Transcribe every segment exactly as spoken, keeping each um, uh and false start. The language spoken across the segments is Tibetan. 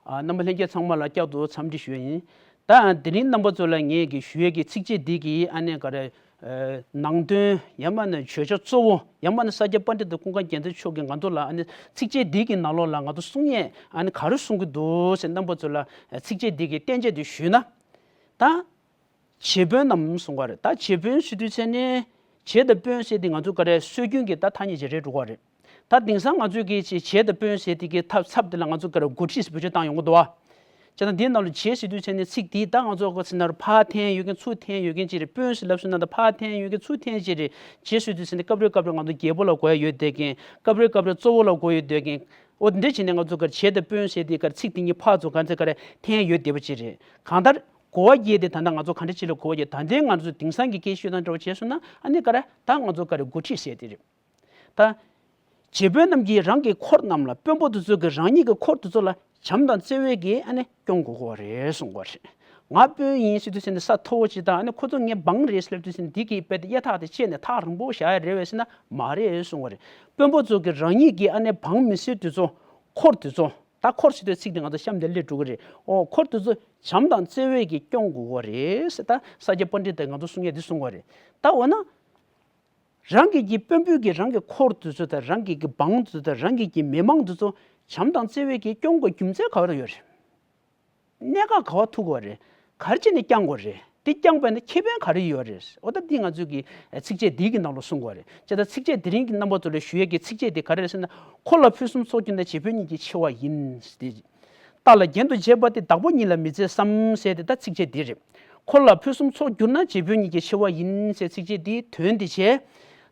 ཨ། རྣམ་པ་ལྷན་རྒྱས་ཚང་མ་ལ་བསྐྱར་དུ་འཚམས་འདྲི་ཞུ་ཡ་ཡིན། ད་དེ་རིང་རྣམ་པ་ཚོ་ལ་ངས་ཀྱི་ཞུ་ཡས་ཀྱི་ཚིགས་བཅད་འདི་གི་ཨ་ནི་ག་རེ། ཨ། ནང་དོན་ཡང་མིན་ན་བརྗོད་བྱ་གཙོ་བོ་ཡང་མིན་ན་ས་སྐྱ་པཎྜི་ཏ་ཀུན་དགའ་རྒྱལ་མཚན་མཆོག་གིས་ང་ཚོ་ལ་ཨ་ནི་ཚིགས་བཅད་འདི་གི་ནང་ལོགས་ལ་ང་ཚོ་གསུང་ཡས་ཨ་ནི་ག་རེ་གསུང་གི་འདུག་ཟེར་རྣམ་པ་ཚོ་ལ་ཚིགས་བཅད་འདི་གི་བསྟན་བྱ་འདི་ཞུས་ན། ད་བྱེད་དཔོན་ནམ་གསུང་གི་རེད། ད་བྱེད་དཔོན་ཟེར་དུས་ཚེ་ནི་བྱེད་དང་དཔོན་ཟེར་དེ་ང་ཚོ་ག་རེ་སྲོལ་རྒྱུན་གྱི་ད་ཐ་སྙད་ཅིག་རེད་འགྲོ་གི་རེད། ད་དེང་སང་ང་ཚོས་ཀྱི་ཅིག་བྱེད་དང་དཔོན་ཟེར་དེ་གི་ཐབ་ཚབ་དེ་ལ་ང་ཚོ་ག་རེ་འགོ་ཁྲིད་ཟེར་བེད་སྤྱོད་བཏང་ཡོང་གི་འདུག་བ། བྱས་ཙང་འདིའི་ནང་ལ་བྱེད་ཟེར་དུས་ཚེ་ནི་ཚིག་དེ་ད་ང་ཚོ་ག་ཟེར་ན་ཕར་འཐེན་ཡོད་མཁན་ཚུར་འཐེན་ཡོད་མཁན་ཅིག་རེད། དཔོན་ཟེར་ལབ་སོང་ན་ད་ཕར་འཐེན་ཡོད་མཁན་ཚུར་འཐེན་ཅིག་རེད། བྱེད་ཟེར་དུས་ཚེ་ནི་སྐབས་རེ་སྐབས་རེ་ང་ཚོ་རྒྱལ་པོ་ལ་གོ་ཡ་ཡོད་བསྡད་མཁན། སྐབས་རེ་སྐབས་རེ་གཙོ་བོ་ལ་གོ་ཡ་ཡོད་བསྡད་མཁན། འོ་འདི་འདྲ་བྱས་ནས་ང་ཚོ་ག་རེ་བྱེད་དང་དཔོན་ཟེར་དེ་ག་རེ་ཚིག་དེ་གཉིས་ཕར་ཚུར་ག་ཚོད་ག་རེ་འཐེན་ཡ་ཡོད་བསྡད་པ་ཅིག་རེད། གང་ལྟར་གོ་བ་རྒྱས་ཏེ་ད་ལྟ་ང་ཚོ་ག་འདྲ་ཅིག་ལ་གོ་བ་རྒྱས། ད་ལྟའི་ང་ཚོ་དེང་སང་གི་སྐད་ཆ་ཤོད་སྟངས་འདྲ་བོ་བྱས་སོང་ན་ཨ་ནི་ག་རེ་ད་ང་ཚོ་ག་རེ་འགོ་ཁྲིད་ཟེར་དེ་རེད། ད་བྱེད་དཔོན་རྣམས་ཀྱིས་རང་གི་འཁོར་རྣམས་ལ། དཔོན་པོ་དེ་ཚོ་གིས་རང་ཉིད་ཀྱི་འཁོར་དེ་ཚོ་ལ་བྱམས་དང་བརྩེ་བས་ཀྱིས་ཨ་ནི་སྐྱོང་དགོས་ཀྱི་རེད་གསུང་གི་རེད། ང་དཔོན་ཡིན་ཟེར་དུས་ཟེར་ནས་ས་མཐོ་བོ་ཅིག་དང་ཨ་ནི་ཁོ་ཚོ་ངའི་འབངས་རེད་ཟེར་དུས་ཟེར་ནས་འདི་གི་དཔེ་དེ་གཡའ་ཐག་དེ་བཅད་ནས་ཐག་རིང་པོ་བཞག་ཡ་རེད་བས་ཟེར་ན་མ་རེད་གསུང་གི་རེད། དཔོན་པོ་ཚོ་གིས་རང་ཉིད་ཀྱི་ཨ་ནི་འབངས་མི་སེར་དེ་ཚོ་འཁོར་དེ་ཚོ། ད་འཁོར་ཟེར་དུས་ཚིག་དེ་ང་ཚོ་གཤམ་དེ་སླེབས་འགྲོ་གི་རེད། ཨོ་འཁོར་དེ་ཚོ་བྱམས་དང་བརྩེ་བས་ཀྱིས་སྐྱོང་དགོས་ཀྱི་རེད་ཟེར། ད་ས་སྐྱ་པཎྜི་ཏས་ང་ཚོ་གསུང་ཡ་འདི་གསུང་གི་རེད། ད་འོ་ན། རང་གི་གི་དཔོན་པོས་ཀྱིས་རང་གི་འཁོར་དེ་ཚོ་དང་རང་གི་གི་འབངས་དེ་ཚོ་དང་རང་གི་གི་མི་མང་དེ་ཚོ་བྱམས་དང་བརྩེ་བས་ཀྱིས་སྐྱོང་དགོས་རྒྱུ་མཚན་ག་བར་ཡོད་རེད། གནད་འགག་ག་བར་ཐུག་དགོས་རེད། ག་རེ་བྱས་ནས་སྐྱོང་དགོས་རེད། དེ་སྐྱོང་པ་ཡིན་ན་ཁེ་ཕན་ག་རེ་ཡོད་རེད། འོ་ད་འདི་ང་ཚོས་ཀྱི་ཚིགས་བཅད་འདི་གི་ནང་ལ་གསུང་དགོས་རེད། བྱས་ཙང་ཚིགས་བཅད་དེ་རིང་གི་རྣམ་པ་ཚོ་ལ་ཞུ་ཡས་ཀྱི་ཚིགས་བཅད་དེ་ག་རེ་རེད་ཟེར་ན། འཁོར་ལ་ཕུན་སུམ་ཚོགས་གྱུར་ན། བྱེད་དཔོན་ཉིད་ཀྱི་ཆེ་བ་ཡིན། ཟེར་ཏེ། རྟ་ལ་རྒྱན་དུ་བྱས་པ་དེ། བདག་པོ་ཉིད་ལ་མི་མཛེས་སམ། ཟེར་ཏེ་ད་ཚིགས་བཅད་འདི་རེད། འཁོར་ལ་ཕུན་སུམ་ཚོགས་གྱུར་ན། བྱེད་དཔོན་ཉིད་ཀྱི་ཆེ་བ་ཡིན། ཟེར་ཚིགས་བཅད་འདིའི་དོན་དེ་བྱས།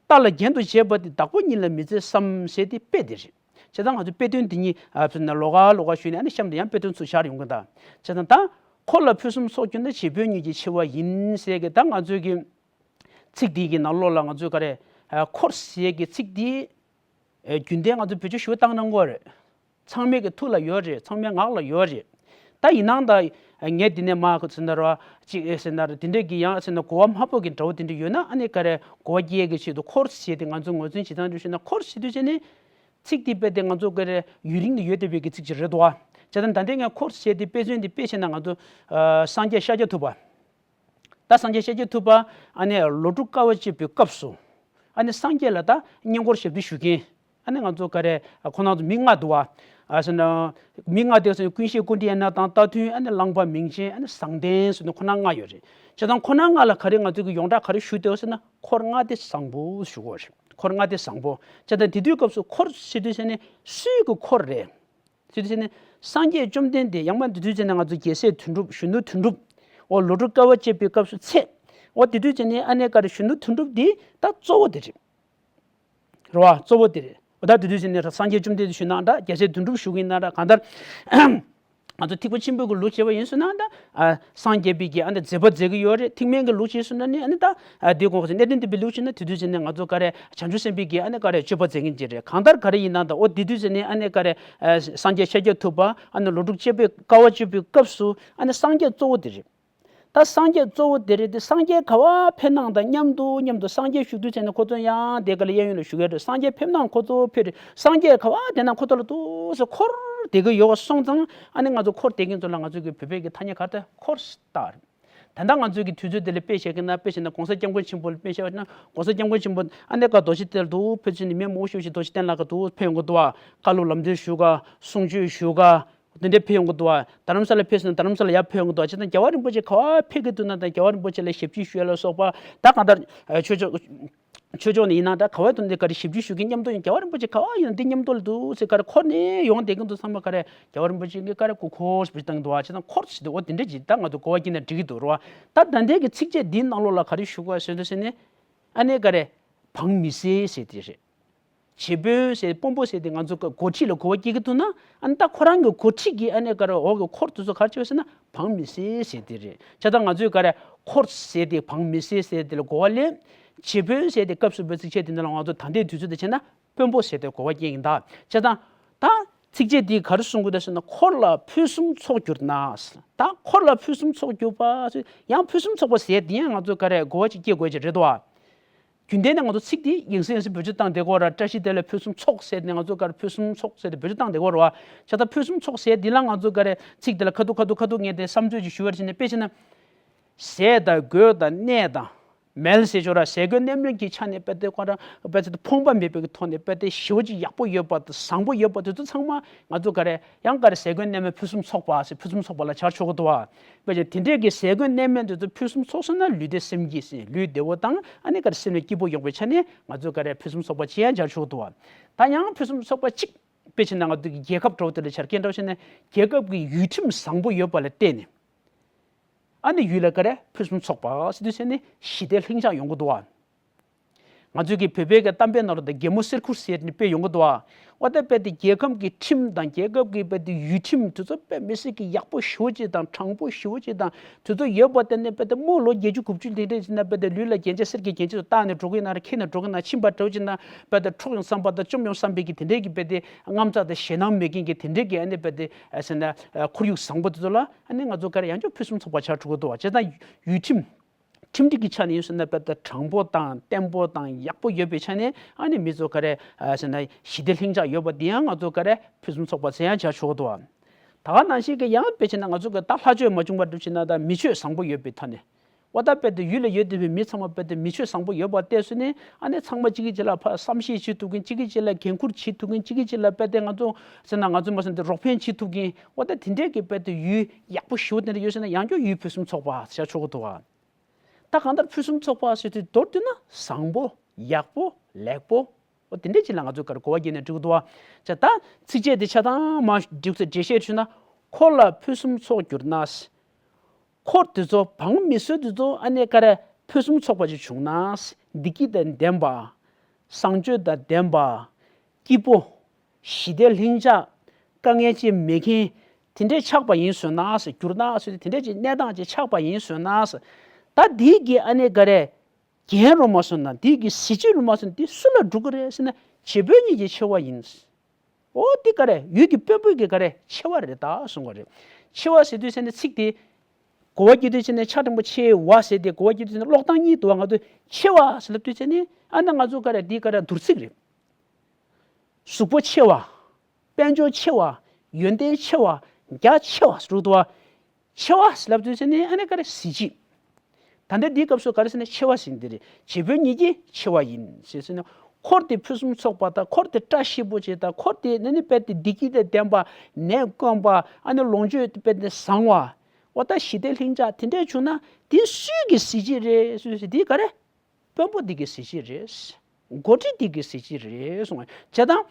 རྟ་ལ་རྒྱན་དུ་བྱས་པ་དེ། བདག་པོ་ཉིད་ལ་མི་མཛེས་སམ། ཟེར་ཏེ་དཔེ་འདི་རེད། བྱས་ཙང་ང་ཚོ་དཔེ་དོན་འདི་གཉིས་ཨ་ཕྱི་ནས་ལོགས་ཀ་ལོགས་ཀ་ཞུས་ནས་ཨ་ནི་གཤམ་དུ་ཡང་དཔེ་དོན་ཚུར་སྦྱར་ཡོང་གི་ད། བྱས་ཙང་ད་འཁོར་ལ་ཕུན་སུམ་ཚོགས་གྱུར་ན། བྱེད་དཔོན་ཉིད་ཀྱི་ཆེ་བ་ཡིན། ཟེར་གི་ད་ང་ཚོའི་གི་ཚིག་འདི་གི་ནང་ལོགས་ལ་ང་ཚོས་ག་རེ་ཨ་འཁོར་ཟེར་གི་ཚིག་འདི་ཨ་རྒྱུན་ལྡན་ང་ཚོ་བེད་སྤྱོད་ཞུ་སྟངས་ནང་གོ་རེད། ཚང་མའི་གི་ཐུགས་ལ་ཡོད་རེད། ཚང་མའི་ངག་ལ་ཡོད་རེད། ད་ཡིན་ནའང་ད་ངས་འདི་ནས་མར་ཁོ་ཚོ་ན་ར་ཅིག་ཨེ་ཟེར་ན་ར་དེ་འདྲས་ཀྱི་ཡང་ཟེར་ན་གོ་བ་མ་ཕོག་གི་འདྲ་བོ་དེ་འདྲས་ཡོད་ན་ཨ་ནི་ག་རེ་གོ་བ་སྐྱེ་གི་ཆེད་དུ་འཁོར་ཟེར་དེ་ང་ཚོ་ངོས་འཛིན་བྱེད་སྟངས་འདྲ་ཞུས་ན། འཁོར་ཟེར་དུས་ཙམ་ནས་ཚིག་དེ་དཔེ་དེ་ང་ཚོ་ག་རེ་ཡུན་རིང་དུ་ཡོད་བསྡད་པའི་གི་ཚིག་ཅིག་རེད་འདུག་བ། བྱས་ཙང་ད་ལྟའི་ངས་འཁོར་ཟེར་དེ་དཔེ་མཚོན་དེ་དཔེ་བྱས་ན་ང་ཚོ་ཨ་སངས་རྒྱས་ཤཱཀྱ་ཐུབ་པ། ད་སངས་རྒྱས་ཤཱཀྱ་ཐུབ་པ་ཨ་ནི་ལོ་དྲུག་དཀའ་བ་སྤྱད་པའི་སྐབས་སུ་ཨ་ནི་སངས་རྒྱས་ལ་ད་བསྙེན་བཀུར་ཞབས་ཕྱི་ཞུ་མཁན། ཨ་ནི་ང་ཚོ་ག་རེ་ཁོང་རྣམ་ཚོ་མི་ལྔ་འདུག་བ། ཨ་ཟེར་ན་མི་ལྔ་དེ་ཟེར་ན་ཀུན་ཤེས་ཀུན་ཏུ་ཡང་ན་དང་རྟ་ཐུལ། ཨ་ནི་གླང་པ་མིང་ཆེན། ཨ་ནི་བཟང་ལྡན་ཟེར་ན་ཁོང་རྣམ་ལྔ་ཡོད་རེད། བྱས་ཙང་ཁོང་རྣམ་ལྔ་ལ་ག་རེ་ང་ཚོ་གི་ཡོངས་གྲགས་ག་རེ་ཞུ་བསྡད་ཟེར་ན་འཁོར་ལྔ་སྡེ་བཟང་པོ་ཞུ་དགོས་རེད། འཁོར་ལྔ་སྡེ་བཟང་པོ། བྱས་ཙང་དེ་དུས་སྐབས་སུ་འཁོར་ཟེར་དུས་ཟེར་ནས་སུའི་གི་འཁོར་རེད། ཟེར་དུས་ཟེར་ནས་སངས་རྒྱས་བཅོམ་ལྡན་འདས་ཡང་མ་དེ་དུས་ཟེར་ནས་ང་ཚོ་རྒྱལ་སྲས་དོན་གྲུབ་གཞོན་ནུ་དོན་གྲུབ། འོ་ལོ་དྲུག་དཀའ་བ་སྤྱད་པའི་སྐབས་སུ་ཚེ། འོ་དེ་དུས་ཟེར་ནས་ཨ་ནི་ག་རེ་གཞོན་ནུ་དོན་གྲུབ་འདི་ད་གཙོ་བོ་དེ་རེད། རེད་བ། གཙོ་བོ་དེ་རེད། འོ་ད་དེ་དུས་ཟེར་ནས་སངས་རྒྱས་བཅོམ་ལྡན་འདས་ཞུས་ན་འདྲ། རྒྱལ་སྲས་དོན་གྲུབ་ཞུ་གི་ཡིན་ན་འདྲ། གང་ལྟར། ང་ཚོ་ཐེག་པ་ཆེན་པོའི་གི་ལུགས་བྱས་པ་ཡིན་ཟེར་ན་ད། ཨ་སངས་རྒྱས་པའི་གི་ཨ་ནི་མཛད་པ་མཛད་ཀྱི་ཡོད་རེད། ཐེག་དམན་གྱི་ལུགས་བྱས་ཟེར་ན་ནི་ཨ་ནི་ད། ཨ་དེ་གོང་གི་གནས་བརྟན་སྡོམ་པའི་ལུགས་བྱས་ན་དེ་དུས་ཟེར་ནས་ང་ཚོ་ག་རེ་བྱང་ཆུབ་སེམས་དཔའི་གི་ཨ་ནི་ག་རེ་སྤྱོད་པ་མཛད་མཁན་ཅིག་རེད། གང་ལྟར་ག་རེ་ཡིན་ན་ད་འོ་དེ་དུས་ཟེར་ནས་ཨ་ནི་ག་རེ། ཨ་སངས་རྒྱས་ཤཱཀྱ་ཐུབ་པ་ཨ་ནི་ལོ་དྲུག་སྤྱད་པའི་དཀའ་བ་སྤྱད་པའི་སྐབས་སུ་ཨ་ནི་སངས་རྒྱས་གཙོ་བོ་དེ་རེད། ད་སངས་རྒྱས་གཙོ་བོ་དེ་རེད་དེ། སངས་རྒྱས་ག་བ་ཕེབས་ནའང་དང་མཉམ་དུ་མཉམ་དུ་སངས་རྒྱས་བཞུགས་དུས་ཙམ་ནས་ཁོ་ཚོ་ཡང་དེ་ག་ལ་གཡས་གཡོན་ལ་བཞུགས་ཡ་རེད། སངས་རྒྱས་ཕེབས་ནའང་ཁོ་ཚོ་ཕེབས་རེད། སངས་རྒྱས་ག་བ་བསྡད་ན་ཁོ་ཚོ་ལ་འདུག་སེ་འཁོར་བསྡད་ཀྱི་ཡོད་པ་སོང་ཙང་ཨ་ནི་ང་ཚོ་འཁོར་བསྡད་མཁན་ཚོ་ལ་ང་ཚོ་གི་བོད་པའི་གི་ཐ་སྙད་ག་རེ་ད་འཁོར་ཟེར་བཏགས་རེད། ད་ལྟ་ང་ཚོའི་གི་དུས་ཚོད་དེ་ལ་དཔེ་བཞག་གི་ན། དཔེ་བཞག་ན་༸གོང་ས་༸སྐྱབས་མགོན་ཆེན་པོ་ལ་དཔེ་བཞག་ན། ༸གོང་ས་༸སྐྱབས་མགོན་ཆེན་པོ་ཨ་ནི་ཀ་རྡོ་རྗེ་གདན་ལ་འདུག་ཕེབས་ཚུལ་ནི་མི་མང་པོ་ཞིག་རྡོ་རྗེ་གདན་ལ་ཀ་འདུག་ཕེབས་ཡོང་གི་འདུག་བ། བཀའ་སློབ་ལམ་སྟོན་ཞུ་ག་གསུང་ཆོས་ཞུ་ག་དེ་འདྲ་ཕེབས་ཡོང་གི་འདུག་བ། རྡ་རམ་ས་ལ་ཕེབས་ཟིན་ན་རྡ་རམ་ས་ལ་ཡར་ཕེབས་ཡོང་གི་འདུག་བ། བྱས་ཙང་རྒྱལ་བ་རིན་པོ་ཆེ་ག་བ་ཕེབས་ཀྱི་འདུག་ན་དང་རྒྱལ་བ་རིན་པོ་ཆེ་ལ་ཞབས་ཕྱི་ཞུ་ཡ་ལ་སོགས་པ་ད་གང་ལྟར་ཆོས་ཕྱོགས་ཆོས་ཕྱོགས་ནས་ཡིན་ན་ད་ག་བའི་ཐོག་ནས་ག་རེ་ཞབས་ཕྱི་ཞུ་མཁན་མཉམ་དུ་ཡིན། རྒྱལ་བ་རིན་པོ་ཆེ་ག་བ་ཡིན་ན་འདི་མཉམ་དུ་ལ་འདུག་ཟེར་ག་རེ་འཁོར་ནས་ཡོང་བསྡད་མཁན་དུ་ཚང་མ་ག་རེ་རྒྱལ་བ་རིན་པོ་ཆེ་གི་ག་རེ་སྐུ་འཁོར་ཞིག་བཏང་གི་འདུག་བ། བྱས་ཙང་འཁོར་ཞིག་འདུག་འོ་དེ་འདྲ་ཅིག་ད་ང་ཚོ་གོ་བ་སྐྱེས་ན་འགྲིག་གི་འདུག་རེད་བ། ད་ད་ལྟའི་གི་ཚིགས་བཅད་འདིའི་ནང་ལོགས་ལ་ག་རེ་ཞུ་དགོས་ཟེར་འདུག་ཟེར་ནས་ཨ་ནི་ག་རེ་འབངས་མི་སེར་ཟེར་དེ་རེད། བྱེད་དཔོན་ཟེར་དཔོན་པོ་ཟེར་དེ་ང་ཚོ་གི་འགོ་ཁྲིད་ལ་གོ་བ་སྐྱེ་གི་འདུག་ན། ཨ་ནི་ད་ཁོ་རང་གི་འགོ་ཁྲིད་ཀྱི་ཨ་ནི་ག་རེ་འོག་གི་འཁོར་དེ་ཚོ་ག་རེ་བྱེད་ཟེར་ན་འབངས་མི་སེར་ཟེར་དེ་རེད། བྱས་ཙང་ང་ཚོས་ག་རེ་འཁོར་ཟེར་དེ་འབངས་མི་སེར་ཟེར་དེ་ལ་གོ་བ་ལེན། བྱེད་དཔོན་ཟེར་དེ་སྐབས་སུ་བབས་ཚིགས་བཅད་དེ་འདི་ལ་ང་ཚོ་ད་ལྟའི་དུས་ཚོད་དུ་བྱས་ན་དཔོན་པོ་ཟེར་དེ་གོ་བ་སྐྱེ་ཡིན་ད། བྱས་ཙང་ད་ཚིགས་བཅད་འདིས་ག་རེ་གསུང་གི་འདུག་ཟེར་ན། འཁོར་ལ་ཕུན་སུམ་ཚོགས་གྱུར་ན། ད་འཁོར་ལ་ཕུན་སུམ་ཚོགས་གྱུར་པ་ཟེར་ཡང་ཕུན་སུམ་ཚོགས་པ་ཟེར་དེ་ཡང་ང་ཚོ་ག་རེ་གོ་བ་ཅིག་སྐྱེ་དགོས་ཀྱི་རེད་དོ། རྒྱུན་ལྡན་ནས་ང་ཚོ་ཚིག་འདི་ཡིན་སྲིད་ཡིན་སྲིད་བེད་སྤྱོད་བཏང་བསྡད་ཀྱི་ཡོད་རེད། བཀྲ་ཤིས་བདེ་ལེགས་ཕུན་སུམ་ཚོགས་ཟེར་ནས་ང་ཚོ་ག་རེ་ཕུན་སུམ་ཚོགས་ཟེར་ཏེ་བེད་སྤྱོད་བཏང་བསྡད་ཀྱི་ཡོད་རེད་བ། བྱས་ཙང་ཕུན་སུམ་ཚོགས་ཟེར་འདི་ལ་ང་ཚོ་ག་རེ་ཚིག་འདི་ལ་ཁ་ཐུག་ཁ་ཐུག་ཁ་ཐུག་ངས་དེ་བསམ་ཚོད་ཅིག་ཞུ་བར་བྱས་ནས། དཔེ་བྱས་ན། ཟས་དང་གོས་དང་གནས་དང་། མལ་ཟེར་ཆོག་ར། ཟས་གོས་གནས་མལ་གྱི་ཆ་ནས་དཔེ་དེ་ཁོ་རང་དཔེ་ཚེ་ཕོངས་པ་མེད་པའི་ཐོག་ནས་དཔེ་དེ་ཞེ་པོ་ཅིག་ཡག་པོ་ཡོད་པ་དང་བཟང་པོ་ཡོད་པ་དེ་ཚོ་ཚང་མ་ང་ཚོ་ག་རེ་ཡང་ག་རེ་ཟས་གོས་གནས་མལ་ཕུན་སུམ་ཚོགས་པ་ཟེར་ཕུན་སུམ་ཚོགས་པ་ལ་སྦྱར་ཆོག་གི་འདུག་བ། དཔེ་ཆ་དེ་འདྲས་ཀྱི་ཟས་གོས་གནས་མལ་དེ་ཚོ་ཕུན་སུམ་ཚོགས་སོང་ན་ལུས་བདེ་སེམས་སྐྱིད་ཟེར་ལུས་བདེ་བོ་དང་ཨ་ནི་ག་རེ་སེམས་ལ་སྐྱིད་པོ་ཡོང་བའི་ཆ་ནས་ང་ཚོ་ག་རེ་ཕུན་སུམ་ཚོགས་པ་ཅིག་ཡང་སྦྱར་ཆོག་གི་འདུག་བ། ད་ཡང་ཕུན་སུམ་ཚོགས་པ་གཅིག་དཔེ་བྱས་ན་ང་ཚོ་གི་རྒྱལ་ཁབ་འདྲ་བོ་དེ་ལ་ཆ་རྐྱེན་འདྲ་བོ་བྱས་ན་རྒྱལ་ཁབ་ཀྱི་ཡུལ་ཁྲིམས་བཟང་པོ་ཡོད་པ་ལ་བརྟེན་ནས། ཨ་ནི་ཡུལ་ལ་ག་རེ་ཕུན་སུམ་ཚོགས་པ་ཟེར་དུས་ཟེར་ནི་ཞི་བདེ་ལྷིང་འཇགས་ཡོང་གི་འདུག་བ། ང་ཚོའི་གི་བོད་པའི་གི་གཏམ་དཔེ་ནང་ལ་ད་རྒྱལ་མོ་གསེར་ཁུག་ཟེར་ནི་དཔེ་ཡོང་གི་འདུག་བ། འོ་ད་དཔེ་དེ་རྒྱལ་ཁམས་ཀྱི་ཁྲིམས་དང་རྒྱལ་ཁབ་ཀྱི་དཔེ་དེ་ཡུལ་ཁྲིམས་དེ་ཚོ་དཔེ་མི་སྲིད་ཀྱི་ཡག་པོ་ཞེ་པོ་ཅིག་དང་དྲང་པོ་ཞེ་པོ་ཅིག་དང་དེ་ཚོ་ཡོད་པ་དེ་ནི་དཔེ་དེ་མོ་ལོ་བརྒྱད་ཅུ་དགུ་བཅུ་དེ་འདྲས་ཟེར་ན་དཔེ་དེ་ལུས་ལ་རྒྱན་ཆ་གསེར་གྱི་རྒྱན་ཆ་ཚོ་བཏགས་ནས་འགྲོ་གི་ཡིན་ན་ར་འཁྱེར་ནས་འགྲོ་གི་ཡིན་ན་ཕྱིན་པ་འདྲ་བོ་ཅིག་ན་དཔེ་དེ་འཕྲོག་ཡོང་བསམ་པ་དང་བཅོམ་ཡོང་བསམ་པའི་གི་དེ་འདྲས་ཀྱི་དཔེ་དེ་དངངས་སྐྲག་དང་ཞེད་སྣང་མེད་མཁན་གྱི་དེ་འདྲས་ཀྱི་ཨ་ནི་དཔེ་དེ་ཟེར་ན་ཁོར་ཡུག་བཟང་པོ་དེ་ཚོ་ལ་ཨ་ནི་ང་ཚོ་ག་རེ་ཡང་བསྐྱར་ཕུན་སུམ་ཚོགས་པ་ཆགས་འགྲོ་གི་འདུག་བ། བྱས་ཙང་ཡུལ་ཁྲིམས། ཁྲིམས་སྒྲིག་གི་ཆ་ནས་ཡིན་ཟེར་ན་དཔེ་ད་དྲང་པོ་དང་བརྟན་པོ་དང་ཡག་པོ་ཡོད་པའི་ཆ་ནས་ཨ་ནི་མི་ཚོ་ག་རེ་ཨ་ཟེར་ན་ཞི་བདེ་ལྷིང་འཇགས་ཡོད་པ་འདི་ཡང་ང་ཚོ་ག་རེ་ཕུན་སུམ་ཚོགས་པ་ཟེར་ཡང་བྱ་ཆོག་གི་འདུག་བ། ད་ག་ནང་བཞིན་གྱི་ཡང་དཔེ་བྱས་ན་ང་ཚོ་གི་ད་ལྷ་ཆོས་མ་བྱུང་བར་འགྲུབ་ཕྱིན་ན་ད་མི་ཆོས་བཟང་པོ་ཡོད་པའི་ཐ་ནས། འོ་ད་དཔེ་དེ་ཡུལ་ལ་ཡོད་བསྡད་པའི་མི་ཚང་མ་དཔེ་དེ་མི་ཆོས་བཟང་པོ་ཡོད་པ་བལྟས་ཟེར་ནས་ཨ་ནི་ཚང་མ་གཅིག་གིས་གཅིག་ལ་ཕར་བསམ་ཤེས་བྱེད་ཐུབ་མཁན་གཅིག་གིས་གཅིག་ལ་འགན་འཁུར་བྱེད་ཐུབ་མཁན་གཅིག་གིས་གཅིག་ལ་དཔེ་དེ་ང་ཚོ་ཟེར་ན་ང་ཚོ་མ་ཟེར་ན་དེ་རོགས་ཕན་བྱེད་ཐུབ་མཁན་འོ་ད་དེ་འདྲས་ཀྱི་དཔེ་དེ་ཡུལ་ཡག་པོ་ཞེ་པོ་དེ་འདྲ་ཡོད་ཟེར་ན་ཡང་བསྐྱར་ཡུལ་ཕུན་སུམ་ཚོགས་པ་ཟེར་ཆོག་གི་འདུག་བ། ད་གང་ལྟར་ཕུན་སུམ་ཚོགས་པ་ཟེར་དུས་མདོར་བསྡུས་ན་བཟང་པོ་ཡག་པོ་ལེགས་པོ། འོ་དེ་འདྲས་ཅིག་ལ་ང་ཚོས་ག་རེ་གོ་བ་རྒྱབ་ནས་འགྲིག་གི་འདུག་བ། ཅེས་ད་ཚིགས་བཅད་དེ་ཆ་ཚང་མ་འགྲིག་ཚེ་འགྲེལ་བཤད་ཞུས་ན། འཁོར་ལ་ཕུན་སུམ་ཚོགས་གྱུར་ན། འཁོར་དེ་ཚོ་འབངས་མི་སེར་དེ་ཚོ་ཨ་ནི་ག་རེ་ཕུན་སུམ་ཚོགས་པ་ཅིག་བྱུང་ན། བདེ་སྐྱིད་དང་ལྡན་པ། བཟང་སྤྱོད་དང་ལྡན་པ། སྐྱིད་པོ། ཞི་བདེ་ལྷིང་འཇགས། དཀའ་ངལ་ཅིག་མེད་མཁན། དེ་འདྲས་ཆགས་པ་ཡིན་ཟེར་ན་ཟེར་གྱུར་ན་ཟེར་དེ་འདྲས་ཅིག་གནས་སྟངས་ཅིག་ཆགས་པ་ཡིན་ཟེར་ན་ཟེར། ད་འདི་གི་ཨ་ནི་ག་རེ། རྒྱན་རུ་མ་སོང་ན་འདི་གི་གཟི་བརྗིད་རུ་མ་སོང་ན་འདི་སུ་ལ་འགྲོ་གི་རེད་ཟེར་ན་བྱེད་པོ་ཉིད་ཀྱི་ཆེ་བ་ཡིན། འོ་འདི་ག་རེ་ཡུལ་གྱི་དཔོན་པོ་གི་ག་རེ་ཆེ་བ་རེད་ད་གསུང་གི་རེད། ཆེ་བ་ཟེར་དུས་ཟེར་ན་ཚིག་དེ་གོ་བ་སྐྱེ་དུས་ཟེར་ན་ཆ་དྲང་པོ་ཆེ་བ་ཟེར་ཏེ་གོ་བ་སྐྱེ་དུས་ཟེར་ན་ཀློག་སྟངས་གཉིས་འདུག་བ། ང་ཚོས་ཆེ་བ་ཟེར་ལབ་དུས་ཟེར་ན་ཨ་ན་ང་ཚོ་ག་རེ་འདི་ག་རེ་བསྡུར་ཚིག་རེད། གཟུགས་པོ་ཆེ་བ། དཔལ་འབྱོར་ཆེ་བ། ཡོན་ཏན་ཆེ་བ། རྒྱ་ཆེ་བ་ཟེར་འདུག་བ། ཆེ་བ་ཟེར་ལབ་དུས་ཙམ་ནས་ཨ་ནི་ག་རེ་གཟི་བརྗིད། ད་ལྟ་འདིའི་སྐབས་སུ་ག་རེ་ཟེར་ན་ཆེ་བ་ཟེར་འདི་རེད། བྱེད་པོ་ཉིད་ཀྱི་ཆེ་བ་ཡིན་ཞེས་ཟེར་ན། འཁོར་དེ་ཕུན་སུམ་ཚོགས་པ་དང་འཁོར་དེ་བཀྲ་ཤིས་པོ་ཅིག་དང་འཁོར་དེ་ནི་ནི་དཔེ་དེ་བདེ་སྐྱིད་དང་ལྡན་པ། ནད་དཀོན་པ། ཨ་ནི་ལོངས་སྤྱོད་དཔེ་དེ་བཟང་བ། འོ་ད་ཞི་བདེ་ལྷིང་འཇགས་དེ་འདྲས་བྱུང་ན་དེ་སུའི་གི་གཟི་བརྗིད་རེད་ཟེར་དུས་འདི་ག་རེ། དཔོན་པོ་འདི་གི་གཟི་བརྗིད་རེད། འགོ་ཁྲིད་འདི་གི་གཟི་བརྗིད་རེད་གསུངས། བྱས་ཙང་།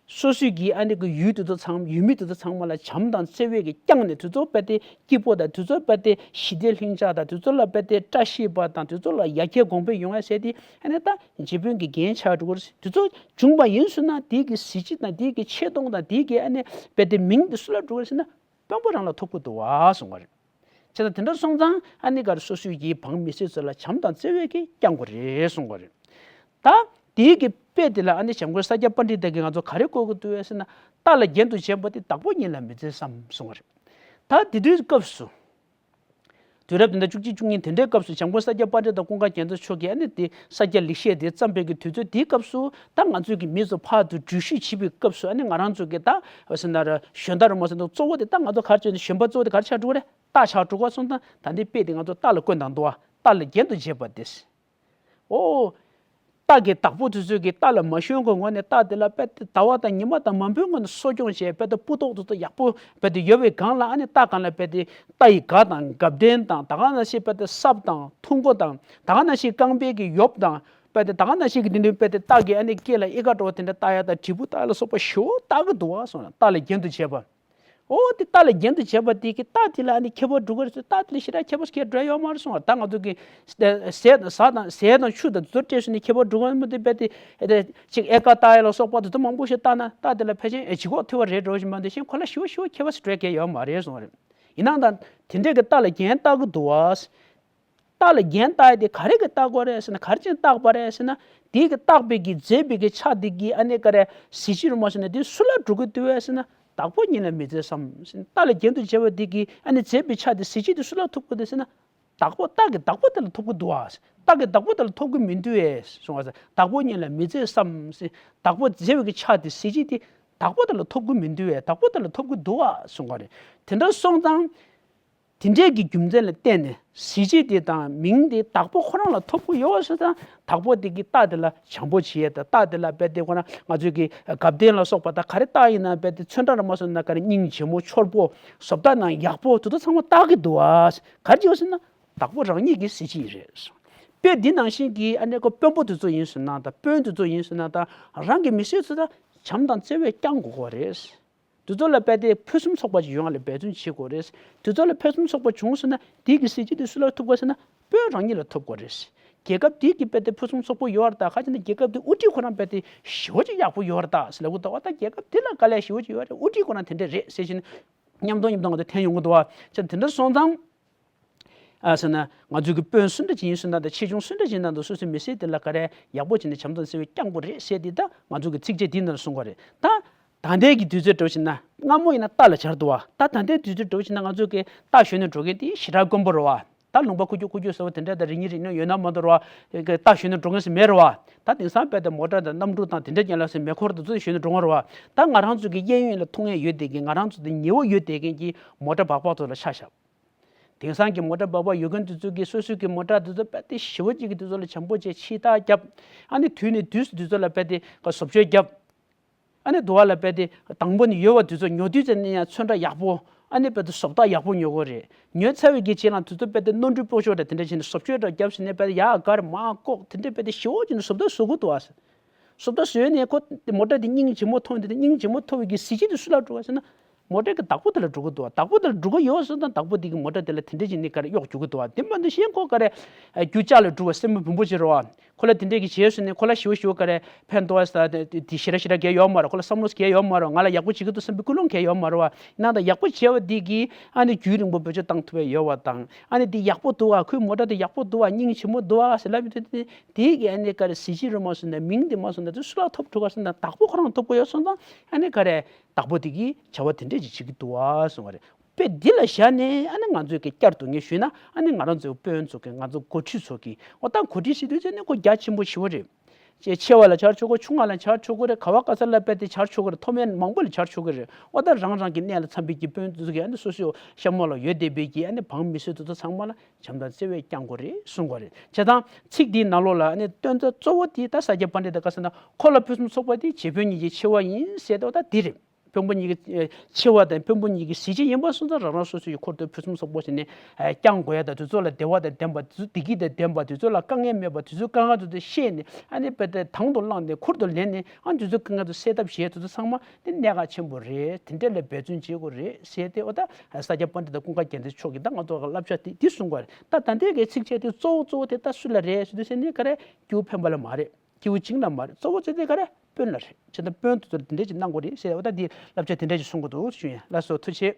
སོ་སོའི་གི་ཨ་ནི་གི་ཡུལ་དེ་ཚོ་ཚང་ཡུལ་མི་དེ་ཚོ་ཚང་མ་ལ་བྱམས་དང་བརྩེ་བས་ཀྱི་བསྐྱངས་ནས་དེ་ཚོ་དཔེ་དེ་སྐྱིད་པོ་དང་དེ་ཚོ་དཔེ་དེ་ཞི་བདེ་ལྷིང་འཇགས་དང་དེ་ཚོ་ལ་དཔེ་དེ་བཀྲ་ཤིས་པ་དང་དེ་ཚོ་ལ་ཡར་རྒྱས་གོང་འཕེལ་ཡོང་ཡ་ཟེར་དེ་ཨ་ནི་ད་རྗེ་དཔོན་གྱི་འགན་ཆགས་འགྲོ་གི་རེད། དེ་ཚོ་བྱུང་བ་ཡིན་ཟེར་ན་དེ་གི་གཟི་བརྗིད་དང་དེ་གི་ཆེ་མཐོང་དང་དེ་གི་ཨ་ནི་དཔེ་དེ་མིང་དེ་སུ་ལ་འགྲོ་གི་རེད་ཟེར་ན། དཔོན་པོ་རང་ལ་ཐོབ་ཀྱི་འདུག་བ་གསུང་བ་རེད། བྱས་ཙང་དེ་འདྲ་སོང་ཙང་ཨ་ནི་ག་རེ་སོ་སོའི་གི་འབངས་མི་སེར་ཚོ་ལ་བྱམས་དང་བརྩེ་བས་ཀྱིས་བསྐྱང་དགོས་རེད་གསུང་བ་རེད། ད་དེའི་གི་དཔེ་དེ་ལ་ཨ་ནི་བྱམས་མགོན་ས་སྐྱ་པཎྜི་ཏ་གིས་ང་ཚོ་ག་རེ་བཀོད་ཀྱི་འདུག་ཟེར་ན། རྟ་ལ་རྒྱན་དུ་བྱས་པ་དེ་བདག་པོ་ཉིད་ལ་མི་མཛེས་སམ་གསུང་བ་རེད། ད་དེ་དུས་སྐབས་སུ། དུས་རབས་དེ་འདྲ་བཅུ་གཅིག་བཅུ་གཉིས་དེ་འདྲའི་སྐབས་སུ་བྱམས་མགོན་ས་སྐྱ་པཎྜི་ཏ་ཀུན་དགའ་རྒྱ་མཚོ་མཆོག་གིས་ཨ་ནི་དེ་ས་སྐྱ་ལེགས་བཤད་དེ་བརྩམས་པའི་གི་དུས་ཚོད་དེའི་སྐབས་སུ་ད་ང་ཚོའི་གི་མི་ཚོ་ཕར་དུ་འགྲུལ་བཞུད་བྱེད་པའི་སྐབས་སུ་ཨ་ནི་ང་རང་ཚོ་གི་ད་བ་སི་ན་ར་ཞོན་རྟ་རུ་མ་སོན་དུ་གཙོ་བོ་དེ་ད་ང་ཚོ་གར་བྱོན་ནས་ཞོན་པ་གཙོ་བོ་དེ་གར་ཆགས་འགྲོ་གི་རེད། རྟ་ཆགས་འགྲོ་ག་སོང་ཙང་ད་འདི་དཔེ་དེ་ང་ཚོ་རྟ་ལ་བཀོད་བཏང་འདུག་བ། རྟ་ལ་རྒྱན་དུ་བྱས་པ་དེ། ཨོ། རྟ་གི་བདག་པོ་དེ་ཚོས་ཀྱི་རྟ་ལ་མ་ཞོན་གོང་ངོས་ནས་རྟ་དེ་ལ་དཔེ་དེ་ཟླ་བ་དང་ཉི་མ་དང་མ་འབོད་སྔོན་ནས་གསོ་སྐྱོང་བྱས་དཔེ་དེ་སྤུ་མདོག་དེ་ཚོ་ཡག་པོ་དཔེ་དེ་ཡོད་པའི་སྒང་ལ་ཨ་ནི་རྟ་སྒང་ལ་དཔེ་དེ་རྟ་ཡི་སྒ་དང་རྒབ་རྟེན་དང་ད་ག་ནང་བཞིན་དཔེ་དེ་སྲབ་དང་ཐུང་མགོ་དང་ད་ག་ནང་བཞིན་རྐང་པའི་གི་ཡོབ་དང་དཔེ་དེ་ད་ག་ནང་བཞིན་གི་དེ་འདྲའི་དཔེ་དེ་རྟ་གི་ཨ་ནི་སྐེ་ལ་ཨི་ཀ་འདྲ་བོ་དེ་འདྲ་བཏགས་ཡ་དང་དྲིལ་བུ་བཏགས་ཡ་ལ་སོགས་པ་ཞེ་པོ་བཏགས་ཀྱི་འདུག་བ་སོང་རྟ་ལ་རྒྱན་དུ་བྱས་པ། ཨོ་དེ་རྟ་ལ་རྒྱན་དུ་བྱས་པ་དེ་གི་རྟ་དེ་ལ་ཨ་ནི་ཁྱད་པར་འགྲོ་གི་རེད་ཟེར། རྟ་དེ་ལ་ཞེ་དྲག་ཁྱད་པར་ཞིག་འགྲོ་ཡོད་མ་རེད་གསུངས་པ། ད་ང་ཚོ་གི་ཟས་ཟས་དང་ཟ་དང་ཟས་དང་ཆུ་དང་དེ་ཚོ་སྤྲད་སོང་ནས་ཁྱད་པར་འགྲོ་གི་མི་འདུག་དཔེ་དེ་ཨེ་དེ་ཅིག་ཨེ་ཀ་བཏགས་ཡ་ལ་སོགས་པ་དེ་ཚོ་མང་པོ་ཞིག་བཏགས་ན་རྟ་དེ་ལ་ཕལ་ཆེར་ཨེ་ལྗིད་ཁོག་ཐུབ་པ་རེད་འགྲོ་བཞིན་མ་འདུག་གཞན་ཁོ་ལ་ཞེ་པོ་ཞེ་པོ་ཁྱད་པར་ཞིག་འགྲོ་གི་ཡོད་མ་རེད་གསུངས་པ་རེད། ཡིན་ནའང་ད་དེ་འདྲས་གི་རྟ་ལ་རྒྱན་བཏགས་ཀྱི་འདུག་བ། རྟ་ལ་རྒྱན་བཏགས་ཡ་དེ་ག་རེ་གི་བཏགས་པ་རེད་ཟེར་ན། ག་རེ་བྱས་ནས་བཏགས་པ་རེད་ཟེར་ན། དེ་གི་བཏགས་པའི་གི་མཛེས་པའི་གི་ཆ་དེ་གི་ཨ་ནི་ག་རེ་གཟི་བརྗིད་རུ་མ་ཟེར་ན་དེ་སུ་ལ་འགྲོ་གི་འདུག་ཟེར་ན། བདག་པོ་ཉིད་ལ་མི་མཛེས་སམ་ཟེར་ན། རྟ་ལ་རྒྱན་དུ་བྱས་པ་དེ་གི་ཨ་ནི་མཛེས་པའི་ཆ་དེ་གཟི་བརྗིད་དེ་སུ་ལ་ཐོབ་གི་འདུག་ཟེར་ན། བདག་པོ་རྟ་གི་བདག་པོ་དེ་ལ་ཐོབ་གི་འདུག་བ། རྟགས་ཀྱི་བདག་པོ་དེ་ལ་ཐོབ་ཀྱི་མི་འདུག་བས་གསུངས་པ། བདག་པོ་ཉིད་ལ་མི་བརྩེ་བསམ་ཟེར། བདག་པོ་བརྩེ་བའི་གི་ཆ་དེ་གཟི་བརྗིད་དེ་བདག་པོ་དེ་ལ་ཐོབ་ཀྱི་མི་འདུག་བས། བདག་པོ་དེ་ལ་ཐོབ་ཀྱི་འདུག་བ་གསུངས་པ་རེད། དེ་འདྲ་སོང་ཙང་། དེ་འདྲའི་གི་རྒྱུ་མཚན་ལ་བརྟེན་ནས་གཟི་བརྗིད་དེ་དང་མིང་དེ་བདག་པོ་ཁོ་རང་ལ་ཐོབ་ཀྱི་ཡོད་ཟེར་ཙང་། བདག་པོ་དེ་གི་རྟགས་དེ་ལ་བྱམས་པོ་བྱེད་ཡས་དང་། རྟགས་དེ་ལ་རྦད་དེ་ཁོ་རང་ང་ཚོའི་གི་དགའ་ལྡན་ལ་སོགས་པ་དང་ག་རེ་རྟགས་ཡིན་ན་རྦད་དེ་ཚོན་ཁྲ་ར་མ་སོང་ན་ག་རེ་སྙིང་རྗེ་མོ་འཆོར་པོ་བཟོ་ལྟ་ནང་ཡག་པོ་དེ་ཚོ་ཚང་མ་བཏགས་ཀྱི་འདུག་བ། ག་རེ་བྱེད་ཟེར་ན་བདག་པོ་རང་ཉིད་ཀྱི་གཟི་བརྗིད་རེད། དཔེ་འདི་ནང་བཞིན་གྱི་ཨ་ནི་ཁོ་དཔོན་པོ་དེ་ཚོ་ཡིན་ཟེར་ན་དང་། དཔོན་དེ་ཚོ་ཡིན་ཟེར་ན་དང་། རང་གི་མི་སེར་ཚོ་དང་བྱམས་དང་བརྩེ་བས་བསྐྱང་དགོས་ཀྱི་རེད། དེ་ཚོ་ལ་རྦད་དེ་ཕུན་སུམ་ཚོགས་པ་ཞིག་ཡོང་བ་ལ་འབད་བརྩོན་བྱེད་དགོས་རེད། དེ་ཚོ་ལ་ཕུན་སུམ་ཚོགས་པ་བྱུང་སོང་ན་དེའི་གི་གཟི་བརྗིད་དེ་སུ་ལ་ཐོབ་དགོས་ཟེར་ན་དཔོན་རང་ཉིད་ལ་ཐོབ་དགོས་རེད། རྒྱལ་ཁབ་དེའི་གི་རྦད་དེ་ཕུན་སུམ་ཚོགས་པོ་ཡོད་རེད་ད། ག་ཅི་ན་རྒྱལ་ཁབ་དེ་དབུ་ཁྲིད་ཁོ་རང་རྦད་དེ་ཞེ་པོ་ཅིག་ཡག་པོ་ཡོད་རེད་ད་ཟེར་ལབ་གི་འདུག་བ། ད་རྒྱལ་ཁབ་དེ་ལ་དཀའ་ལས་ཞེ་པོ་ཅིག་ཡོད་རེད། དབུ་ཁྲིད་ཁོ་རང་དེ་འདྲ་རེད་ཟེར་བཞིན་མཉམ་དུ་མཉམ་དུ་ང་ཚོ་འཐེན་ཡོང་གི་འདུག་བ། ཅེས་དེ་འདྲ་སོང་ཙང་། ཨ་ཟེར་ན་ང་ཚོའི་གི་དཔོན་སུ་འདྲ་ཅིག་ཡིན་ཟེར་ན་དང་། ཆེ་ཆུང་སུ་འདྲ་ཅིག་ཡིན་ན་དང་། སོ་སོའི་མི་སེར་དེ་ལ་ག་རེ་ཡག་པོ་བྱས་ནས་བྱམས་དང་བརྩེ་བས་བསྐྱང་དགོས་རེད་ཟེར་དེ་ད་ང་ཚོའི་གི་ཚིགས་བཅད་འདི་ནང་གསུངས་པ་རེད་ད། ད་ལྟའི་གི་དུས་ཚོད་འགྲོ་བཞིན་ན། སྔ་མོ་ཡིན་ན་རྟ་ལ་བྱར་འདུག་བ། ད་ད་ལྟའི་དུས་ཚོད་འགྲོ་བཞིན་ན་ང་ཚོའི་གི་རྟ་ཞོན་ནས་འགྲོ་མཁན་དེ་ཞེ་དྲག་དཀོན་པོ་རེད་བ། ད་ལུང་པ་ཁུག་ཀྱོག་ཁུག་ཀྱོག་ཟེར་བ་དེ་འདྲ་ད་རི་ཉིལ་རི་ཉིལ་ཡོད་ན་མ་གཏོགས་རེད་བ། གི་རྟ་ཞོན་ནས་འགྲོ་མཁན་ཞིག་མེད་རེད་བ། ད་དེང་སང་རྦད་དེ་མོ་ཊ་དང་གནམ་གྲུ་དང་དེ་འདྲ་ཅན་ལ་སོགས་མེ་འཁོར་དེ་ཚོ་ཞོན་ནས་འགྲོ་གི་རེད་བ། ད་ང་རང་ཚོ་གི་གཡས་གཡོན་ལ་མཐོང་ཡས་ཡོད་བསྡད་མཁན། ང་རང་ཚོ་དེ་ཉེ་བོ་ཡོད་བསྡད་མཁན་གྱི་མོ་ཊ་སྦག་སྦག་ཚོ་ལ་ཆ་བཞག་དེང་སང་གི་མོ་ཊ་སྦག་སྦག་ཡོད་མཁན་དེ་ཚོ་གིས་སོ་སོའི་གི་མོ་ཊ་དེ་ཚོ་རྦད་དེ་ཞེ་པོ་ཅིག་གི་དེ་ཚོ་ལ་བྱམས་པོ་བྱས། ཕྱི་ཐག་བརྒྱབ། ཨ་ནི་དུས་ནས་དུས་སུ་དེ་ཚོ་ལ་རྦད་དེ་བཟོ་བཅོས་བརྒྱབ། ཨ་ནི་དུ་བ་ལ་རྦད་དེ་དང་པོ་ནས་ཡོད་པ་དེ་ཚོ་ཉོ་དུས་ཙམ་ནས་ཡང་ཚོན་ཁྲ་ཡག་པོ། ཨ་ནི་རྦད་དེ་བཟོ་ལྟ་ཡག་པོ་ཉོ་དགོས་རེད། ཉོས་ཚར་བའི་གི་རྗེས་ལ་དེ་ཚོ་རྦད་དེ་ནོར་འཁྲུལ་སྤོ་ཤོག་འདྲ་དེ་འདྲ་བྱས་ནས་བཟོ་བཅོས་འདྲ་བརྒྱབ་ཟིན་ནས་རྦད་དེ་ཡར་སྒར་མར་བཀོག་དེ་འདྲ་རྦད་དེ་ཞེ་པོ་ཅིག་ནས་བཟོ་ལྟ་བཟོ་གི་འདུག་ཨ། བཟོ་ལྟ་བཟོས་ནས་ཁོ་མོ་ཊ་དེ་སྙིང་རྗེ་མོ་མཐོང་དེ། སྙིང་རྗེ་མོ་མཐོང་བའི་གི་གཟི་བརྗིད་དེ་སུ་ལ་འགྲོ་བ་ཟེར་ན། མོ་ཊ་གི་བདག་པོ་དེ་ལ་འགྲོ་གི་འདུག་བ། བདག་པོ་དེ་ལ་འགྲོ་གི་ཡོད་སོང་ཙང་བདག་པོ་དེ་གི་མོ་ཊ་དེ་ལ་དེ་འདྲ་བྱས་ནས་ག་རེ་གཡོག་རྒྱུག་གི་འདུག་བ། དེ་མ་གཏོགས་གཞན་ཁོ་ག་རེ་རྒྱུ་ལྕགས་ལ་འགྲོ་བ་སེམས་པ་བུ་མོ་ཅིག་རེད་བ། ཁོ་ལ་དེ་འདྲས་ཀྱི་བྱས་སོང་ནས་ཁོ་ལ་ཞེ་པོ་ཞེ་པོ་ག་རེ་ཕན་ཐོགས་ས་དེ་ཞེ་དྲག་ཞེ་དྲག་གལ་ཡོད་མ་རེད། ཁོ་ལ་བསམ་བློ་གལ་ཡོད་མ་རེད། ང་ལ་ཡག་པོ་བྱེད་ཀྱི་འདུག་བསམ་པའི་ཀུན་སློང་གལ་ཡོད་མ་རེད་བ། ཡིན་ན་ད་ཡག་པོ་བྱས་པ་དེ་གིས་ཨ་ནི་རྒྱུན་རིང་པོ་བེད་སྤྱོད་བཏང་ཐུབ་པ་ཡོད་བ་དང་། ཨ་ནི་དེ་ཡག་པོ་འདུག་བ། ཁོའི་མོ་ཊ་དེ་ཡག་པོ་འདུག་བ། སྙིང་རྗེ་མོ་འདུག་བ་ཟེར་ལབ་ཡོད་དུས་དེ་དེ་གི་ཨ་ནི་ག་རེ་གཟི་བརྗིད་རུ་མ་སོང་ན་མིང་དེ་མ་སོང་ན་དེ་སུ་ལ་ཐོབ་འགྲོ་ག་ཟེར་ན་བདག་པོ་ཁོ་རང་ཐོབ་ཀྱི་ཡོད་སོང་ཙང་ཨ་ནི་ག་རེ་བདག་པོ་དེ་གིས་བྱ་བ་དེ་འདྲས་ཅིག་བྱེད་ཀྱི་འདུག་བ་གསུངས་པ་རེད། དཔེ་འདི་ལ་བཞག་ནས་ཨ་ནི་ང་ཚོས་ཀྱི་བསྐྱར་དུ་ངས་ཞུས་ན། ཨ་ནི་ང་རང་ཚོའི་དཔོན་ཚོ་གི་ང་ཚོ་འགོ་ཁྲིད་ཚོ་གི་འོ་ད་འགོ་ཁྲིད་ཟེར་དུས་ཙམ་ནས་ཁོ་རྒྱ་ཆེན་པོ་ཞེ་པོ་རེད། ཅེས་ཆེ་བ་ལ་བྱར་ཆོག་གི། ཆུང་བ་ལ་བྱར་ཆོག་གི་རེད། ག་བ་ག་ས་ལ་རྦད་དེ་བྱར་ཆོག་གི་རེད། མཐོ་དམན་མང་པོ་ལ་བྱར་ཆོག་གི་རེད། འོ་ད་རང་རང་གི་གནས་ལ་འཚམ་པའི་གི་དཔོན་ཚོ་གི་ཨ་ནི་སོ་སོའི་ཤ་མོ་ལ་ཡོད་བསྡད་པའི་གི་ཨ་ནི་འབངས་མི་སེར་དེ་ཚོ་ཚང་མ་ལ་བྱམས་དང་བརྩེ་བས་བསྐྱང་དགོས་རེད་གསུང་དགོས་རེད། བྱས་ཙང་ཚིག་འདིའི་ནང་ལོགས་ལ་ཨ་ནི་དོན་དག་གཙོ་བོ་དེ་ད་ས་སྐྱ་པཎྜི་ཏ་ག་ཟེར་ན་ཁོ་ལ་ཕུན་སུམ་ཚོགས་པ་དེ་རྗེ་དཔོན་གཉིས་ཀྱི་ཆེ་བ་ཡིན་ཟེར་ཏེ་འོ་ད་འདི་རེད། དཔོན་པོ་གཉིས་ཀྱི་ཨེ་ཆེ་བ་དང་དཔོན་པོ་གཉིས་ཀྱི་གཟི་བརྗིད་ཡིན་པ་སོང་ཙང་རང་རང་སོ་སོའི་འཁོར་དུ་ཕུན་སུམ་ཚོགས་པོ་བྱས་ནས་ཨེ་བསྐྱང་དགོས་ཡ་དང་། དེ་ཚོ་ལ་བདེ་བ་དང་ལྡན་པ། དེ་ཚོ་བདེ་སྐྱིད་དང་ལྡན་པ། དེ་ཚོ་ལ་དཀའ་ངལ་མེད་པ། དེ་ཚོའི་དཀའ་ངལ་དེ་ཚོ་ཤེས་ནས་ཨ་ནི་རྦད་དེ་དང་དུ་བླངས་ནས་ཁུར་དུ་ལེན་ནས་ཨ་དེ་ཚོའི་དཀའ་ངལ་དེ་ཚོ་སེལ་ཐབས་བྱེད། དེ་ཚོ་ཚང་མ་དེ་གནད་འགག་ཆེན་པོ་རེད། དེ་འདྲ་ལ་འབད་བརྩོན་བྱེད་དགོས་རེད་ཟེར་ཏེ་འོ་ད་ས་སྐྱ་པཎྜི་ཏ་ཀུན་དགའ་རྒྱལ་མཚན་མཆོག་གིས་ད་ང་ཚོ་ལ་བསླབ་བྱ་དེ་འདི་གསུང་དགོས་རེད། ད་ད་ལྟའི་གི་ཚིགས་བཅད་དེ་གཙོ་བོ་གཙོ་བོ་དེ་ད་སུ་ལ་རེད་ཟེར་དུས་ཟེར་ནས་ག་རེ་སྐྱེ་བོ་ཕན་པ་ལ་མ་རེད། སྐྱེ་བོ་སྤྱི་ལ་མ་རེད། གཙོ་བོ་བྱས་ཏེ་ག་རེ་དཔོན་ལ་རེད། བྱས་ཙང་དཔོན་དེ་ཚོར་དེ་འདྲས་ཅིག་གནང་དགོས་རེད་ཟེར་བ་ད་འདི་བསླབ་བྱ་དེ་འདྲས་ཅིག་གསུང་གི་འདུག་ཞུ་ཡིན། ལགས་སོ། ཐུགས་རྗེ་ཆེ།